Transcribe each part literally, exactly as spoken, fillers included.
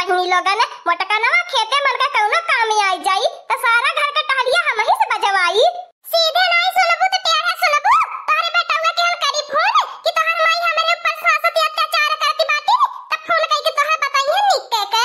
बहिनी लोगन, मोटकनवा खेते मन का कउनो काम आई जाई, त सारा घर का टहलिया हमही से बजवाई। सीधे नाई सुनबू त टेढ़े सुनबू। तोहरे बेटउआ के हम करी फोन कि तोहर माई हमरे ऊपर सासत अत्याचार करती बाटी, त फोन कइके तोहरे बताइए निक के।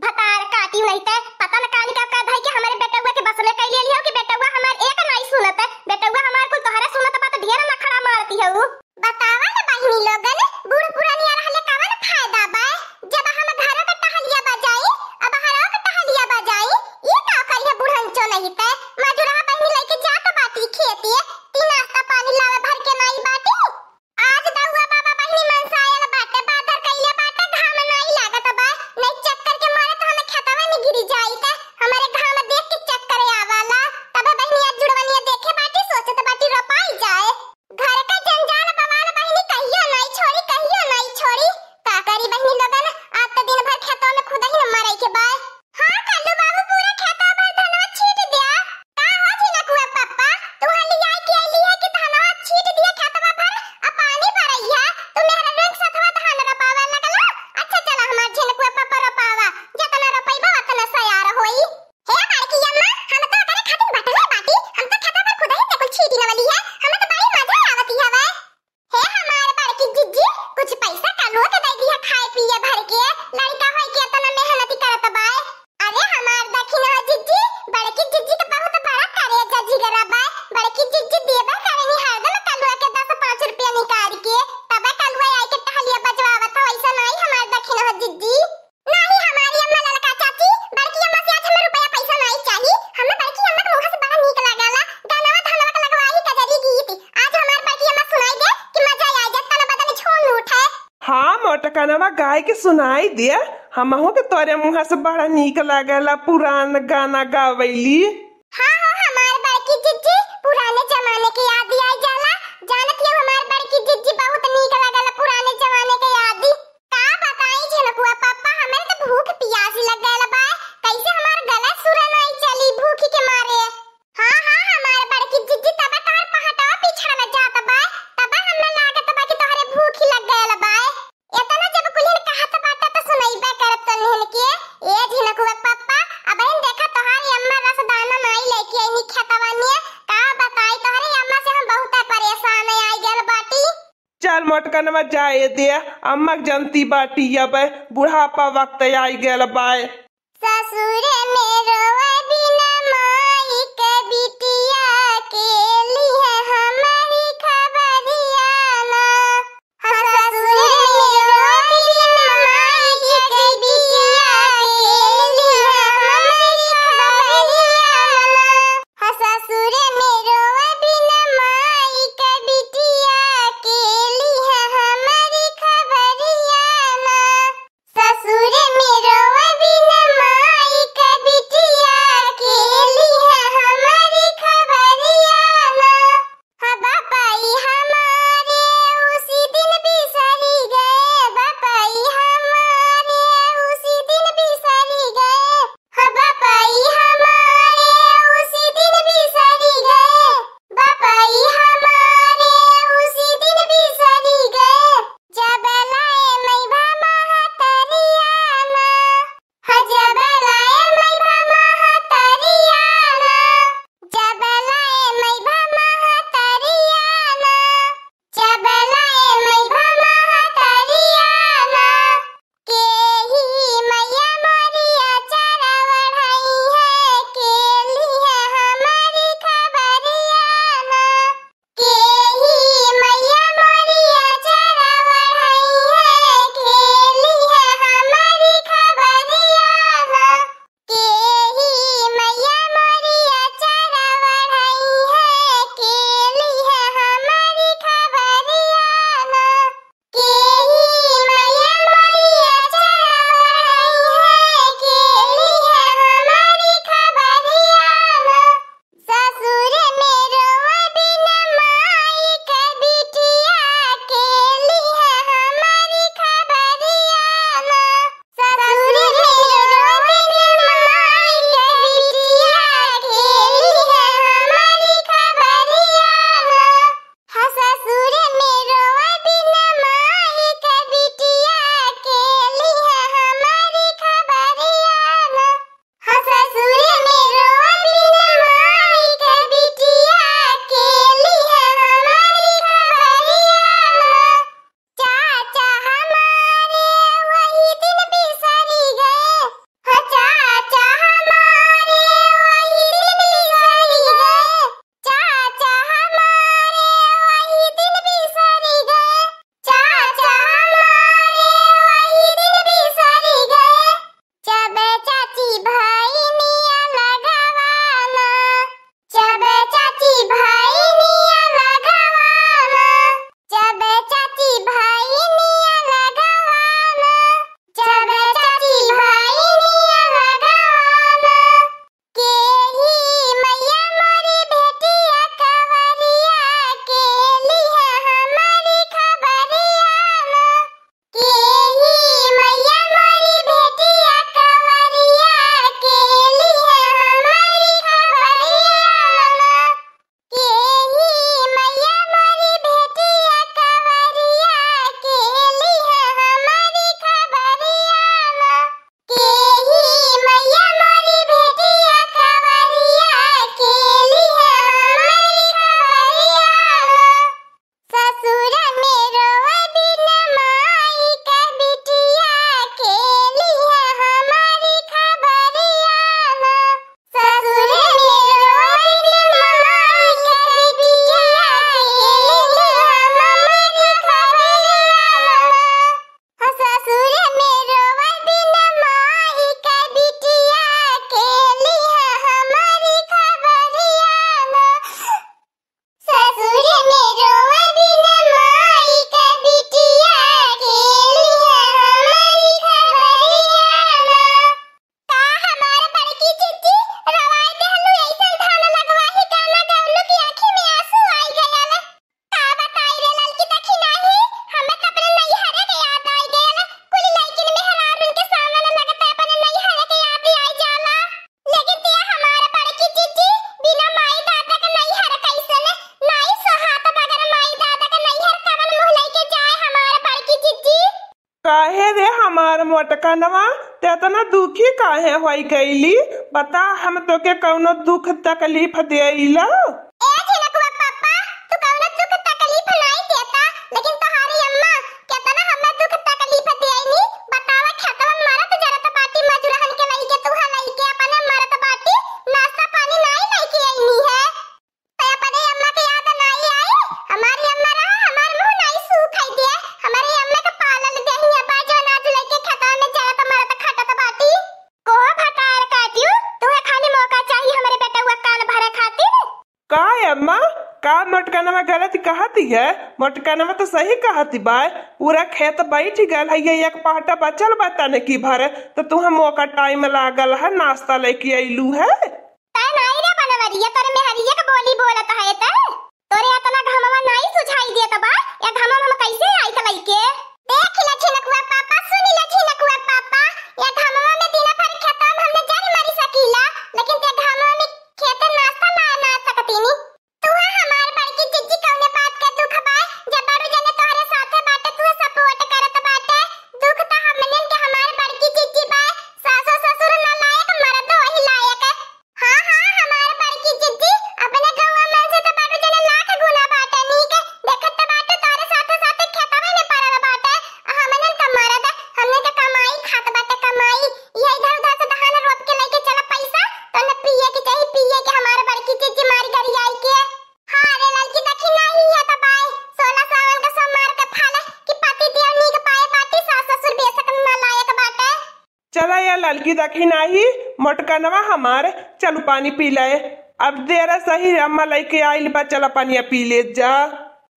भतार काटी नहीं ते, पता न कानी का का धई के हमरे बेटउआ के बस में कइ ले लियो कि बेटउआ हमार एक नाई सुनत, बेटउआ हमार कुल तोहरे सुनत बा त ढेर नखड़ा मारती हऊ। बतावा न बहिनी लोगन, बूढ़ पुरानिया रहले कवन फायदा बा, जब हम घरों के टहलिया बजाई, अब बहरों के टहलिया बजाई, ई का करिहे बुढ़न चो नहीं ते, मजुरहा बहिनी लइके जात बाटी खेतिए, तीन नाश्ता पानी लावे भर के नाई बाटी। आज दउआ बाबा बहिनी मनसायल बाटे, बादर कइले बाटे, घाम नाई लागत बा, नहीं चक्कर के मारे त हमें खेतवा में गिरी जाई ते, हमरे घाम देख के चक्कर आवाला, तबे बहिनी आज जुड़वनिया देखे बाटी, सोचत बाटी रोपाई जाए। घर का जंजाल बवाल बहिनी कहियो नाई छोड़ी, कहियो नाई छोड़ी। का करी बहिनी लोगन, आज तो दिन भर खेतवा में खुदही न मरई के बाय। हाँ कल्लू बाबू, पूरा खेतवा भर धनवा छीट दिया। का हो झिनकुआ पप्पा, तू हलिया के अइली है कि धनवा छीट दिया खेतवा भर, आ पानी भरइया, तू मेहररुआ के सथवा धान रोपावा लगला। अच्छा चला हमार झिनकुआ पप्पा रोपावा, जतना रोपइबा ओतना सयार होई। हे बड़की अम्मा, हम तो ओकरे खातिर बटले बाटी, हम तो खेता पर खुदही से कुल छीटी नवली है, हमें तो बड़ी मजा आवती हवे। हे हमार बड़की जिज्जी, कुछ पैसा कलुआ के दे दिया खाए पिए भर के, लड़का होई के इतना मेहनती करत बाय। अरे हमार दखिनवा जिज्जी, बड़की जिज्जी तो बहुत बड़ा करेजा जिगरा बाय, बड़की जिज्जी देबे करेनी हरदम कलुआ के दस पाँच रुपया निकाल के, तबे कलुआ आई के टहलिया बजवावत हो, ऐसा नहीं हमार दखिनवा जिज्जी। नाही हमारी अम्मा ललका चाची, बड़की अम्मा से आज हमें रुपया पैसा नाही चाही। हमें बड़की अम्मा के मुँह से बड़ा नीक लागेला। गानवा धनवा के लगवाई कजरी गीत। आज हमार बड़की अम्मा सुनाई दे कि मजा आ जाए, तन बदन झूम उठे। हाँ मोटकनवा गाय के सुनाई दे, हमहू के तोरे मुँह से बड़ा नीक लागेला पुरान गाना गावेली। हाँ हो हमार बड़की जिज्जी, पुराने जमाने के याद आई जाला। जानत हो हमार बड़की जिज्जी बहुत नीक लागेला पुराने जमाने के याद। का बताई झिनकुआ पप्पा, हमरे त भूख पियास लग गयल बा, कैसे हमार गला सुरा नाई चली भूखी के मारे। हाँ, हाँ, हमार बड़की जिज्जी, तबे तोहर पहटवा पिछड़ल जात बा, तबे हमरा लागत बा कि तोहरे भूखी लग गयल बा। एतना जब कुल्हिन कहत बाटे त सुनइबे करब तोहन के। ए झिनकुआ पप्पा, अबहिन देखा तोहार अम्मा रसदाना नाई लेके अइनी खेतवा में। का बताई तोहरे अम्मा से हम बहुते परेशान आइ गयल बाटी। चल मोटकनवा जाए दे, अम्मा के जनती बाटी अब बुढ़ापा वक्त आई गयल बाय। ससुर में रोवे बिना माई के बिटिया के लिहे हमारी खबरिया ना। ससुर में रोवे बिना माई के बिटिया के लिहे हमारी खबरिया ना। ससुर में रोवे बिना माई के बिटिया के लिहे हमारी खबरिया ना। ससुर में रोवे बिना माई के काहे रे हमार मोटकनवा, ते एतना दुखी काहे होई गईली? बता, हम तोके कउनो दुख तकलीफ देइला? ए झिनकुआ पापा, तू कउनो दुख तकलीफ नाई देता, लेकिन तोहारी अम्मा केतना हमें दुख तकलीफ देइनी। बतावा, खेतवा में मरत जरत बाटी, मजूरहन के लइके, तुहा लइके, अपने मरत बाटी, नाश्ता पानी नाई लइके अइनी है। तो अपने अम्मा के याद नाई आई? हमारी अम्मा रहा, हमार मुंह नाई सूखाई दिए। हमारी अम्मा के पालल देही अब्बा, जो नाच लेके खेतवा में जात मरत खटत बाटी। को भतार काटियो, तुहे खाली मौका चाहिए हमरे बेटउआ कान भरे खातिर। का अम्मा, का मोटकनवा गलत कहती है? मोटकनवा तो सही कहती बाय। पूरा खेत बैठ गल है, ये एक पहटा बचल बा तने की भरे, तो तुहे मौका टाइम लागल है, नाश्ता लेके अइलू है। तै नाई रे बनवरिया, तोरे मेहरिया के बोली बोलत है तै। तोरे एतना घमवा नाई सुझाई देत बा, ए घमवा हम कैसे आइत लइके? देख ले झिनकुआ पापा, सुन ले झिनकुआ पापा, ए घमवा में दिन भर खेतवा में हमने जर मरी सकीला, लेकिन ते घमवा में खेते नाश्ता ला ना सकतीनी। तू हमार बड़की जिज्जी कौने बात के दुख बा, जब बड़ू जने तोहरे साथे बाटे, तू सपोर्ट करत बाटे, दुख त हमने के हमार बड़की जिज्जी बा, सासो ससुर ना लायक, मरद वही लायक। हाँ, हाँ, हमार बड़की जिज्जी, अपने गौवा मन से तो बाटू जने लाख गुना बाटे नीक। देखत तो बाटू तोरे साथे साथे खेतवे में पड़ल बाटे। आ हमनन का मरद, हमने के कमाई खात बाटे कमाई। इहे इधर उधर से धान रोप के लेके चला पैसा, तो न पिए के चाही, पिए के हमार बड़की जिज्जी मारी गरियाई के। हाँ रे ललकी दखिनाही है तो बाय, सोलह सावन का सोमवार के फल कि पति देव नीक पाए बाटी, सास ससुर बेशक नालायक बाटे। चला या ललकी दखिनाही, मोटकनवा हमार, चलू पानी पी ले। अब देर सही अम्मा लइके आइल बा, चला पनिया पी ले जा।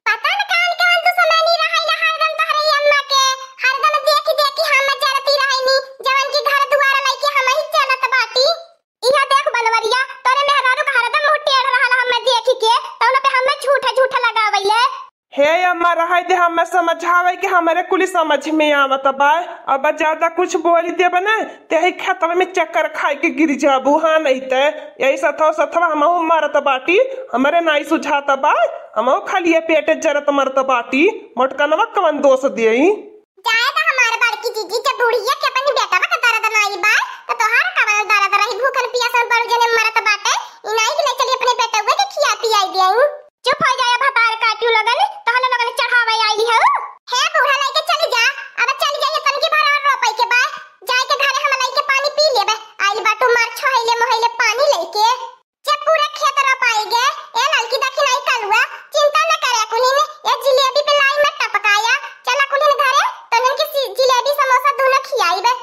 पता न कान के हम दुश्मनी रहै ला हरदम तोहरे अम्मा के, हरदम देखि देखि हम जरती रहैनी, जवन की घर दुआर लइके हम ही चलत बाटी। इहा देख बनवरिया, तोरे मेहरारू के हरदम मुंह टेढ़ रहल हम देखि के, तौन पे हमें झूठा झूठा लगावैले। हे अम्मा, रहै दे, हमें समझावे के हमरे कुली समझ में आवत बा। अब ज्यादा कुछ बोली देब न, तेही खेतवा में चक्कर खाए के गिर जाबू। हाँ, नहीं ते यही सथवा सथवा हमहू मरत बाटी, हमरे नाई सुझात बा, हमहू खालिए पेट जरत मरत बाटी। मोटकनवा कवन दोष देई? जाए दा हमार बड़की जिज्जी, जब बुढ़िया के अपनी बेटवा के दर्द नाई बा, तो तोहार कवन दर्द रही? भूखन पियासन बड़ू जने मरत बाटे, ई नाई कि ले चली अपने बेटवा के खिया पियाई देई। चुप हो जाए भतार काटियो लगन, तहन लगन चढ़ावे आई हो। हे बूढ़ा लइके चली जा, अब चली जाइए तनकी भर और रोपई के बा, जाए के घरे हम लइके पानी पी लेबे। आइल बाटू मार छोहैले मोहैले पानी लइके। जब पूरा खेत रोपाई गे, ए ललकी दखिनाही कलुआ, चिंता न करे कुलिन, ये जिलेबी पे लाई में टपकाया, चला कुलिन घरे, तनन की सी-, जिलेबी समोसा दोनों खियाई बे।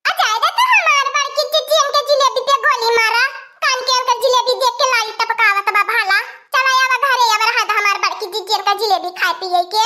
आ जाए दे तो हमार बड़की जिज्जी इनके जिलेबी पे गोली मारा। कान के उनकर जिलेबी देख के लाली टपकावत बा भाला। चला आवा घरे, आवा रहा दा हमार बड़की जिज्जी इनका जिलेबी खाए पिए के।